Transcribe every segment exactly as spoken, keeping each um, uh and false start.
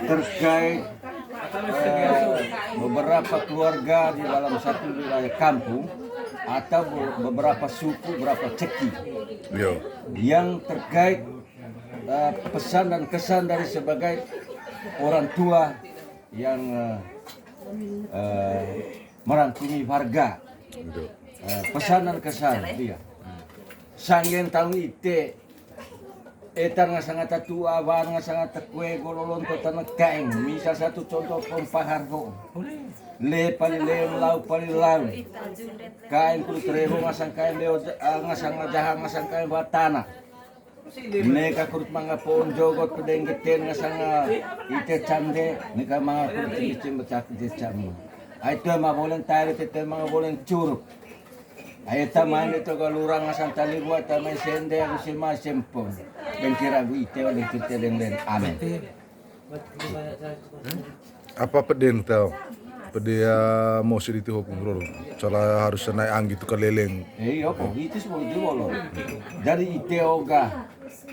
Terkait eh, beberapa keluarga di dalam satu wilayah kampung atau be- beberapa suku, beberapa ceki Yo. yang terkait eh, pesan dan kesan dari sebagai orang tua yang eh, eh, merangkumi warga. Gitu. Eh, pesan dan kesan dia. Sanggen taung ite etan nga sanga tatua, wan nga sanga takue, golo lonto tanah kaeng. Misal satu contoh kompahar ho. Le pali le, lau pali lau. Kaeng kulit reho nga sang kaeng leo, ah, nga sang jaha nga sang kaeng batana. Neka kurut manga pon jogot pedeng geten nga sanga ite camde, neka manga kurut ite cem becak ite camu. Ai toe ma bolen tarik, ite manga bolen curuk. Ai ta mande to galurang nga sang tali buat ta mai sende aku sema sempong. Dengkir aku ite, dengkir te deng den. Amin. Apa peden tau? Pede ya mau sedih tuh hukum bro. Salah harus naik anggi tuh keleleng. Eh, iyo, kok gitu sih mau itu bolo. Jadi ite oga.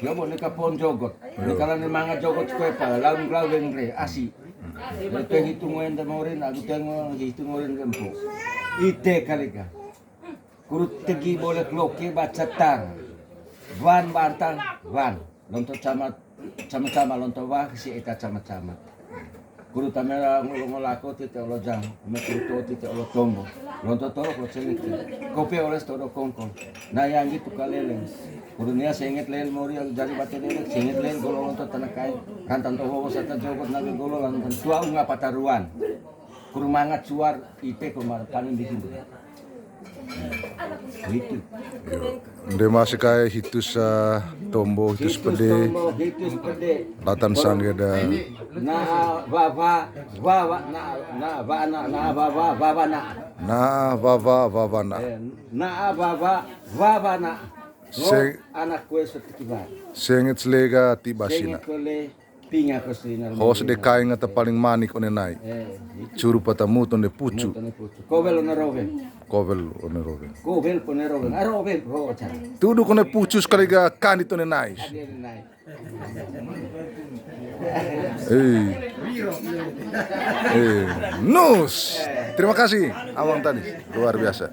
Ya boleh ke pon jogot. Ini kalau ni manga jogot kue pa, laung laung re asi. Ini hitung wenda morin, aku tengok hitung morin rempo. Ite kali ka. Kurut tegi boleh loke baca tar. Wan bantang, wan. Lonto camat, camat-camat lonto wah si eta camat-camat. Kurut amera ngolo ngolako tite olo jang, ame kuruto tite olo tombo. Lonto toro ko cenik. Kopi oles todo kongkong. Na yang gitu kaleleng. Kurut nia senget lel mori yang jari bate lelek, senget lel golo lonto tanah kain. Rantan toho sata jogot nabe golo lantan tua unga pataruan. Kurut mangat suar ite ko mar panen di sini. Gitu. Nde masih kayak hitus ah, tombo hitus pede. Hitus pede. Latan sanggeda. Na baba baba na na ba na na baba baba na. Na baba baba na. Eh, Na baba baba na. Ngo Se- anak kue seperti ba. Sengit selega tiba sina. Sengit kole pinga ko sina. Hos de kainga ta paling manik one nai. Eh, Curu pata muton de pucu. Tone pucu. Kovel ona roven. Kovel one roven. Kovel pone roven. A roven ho cara. Tudu kone pucu sekali ga kandit one nai. Dia nai. Eh. Eh. Nus. Terima kasih Amang Tanis. Luar biasa.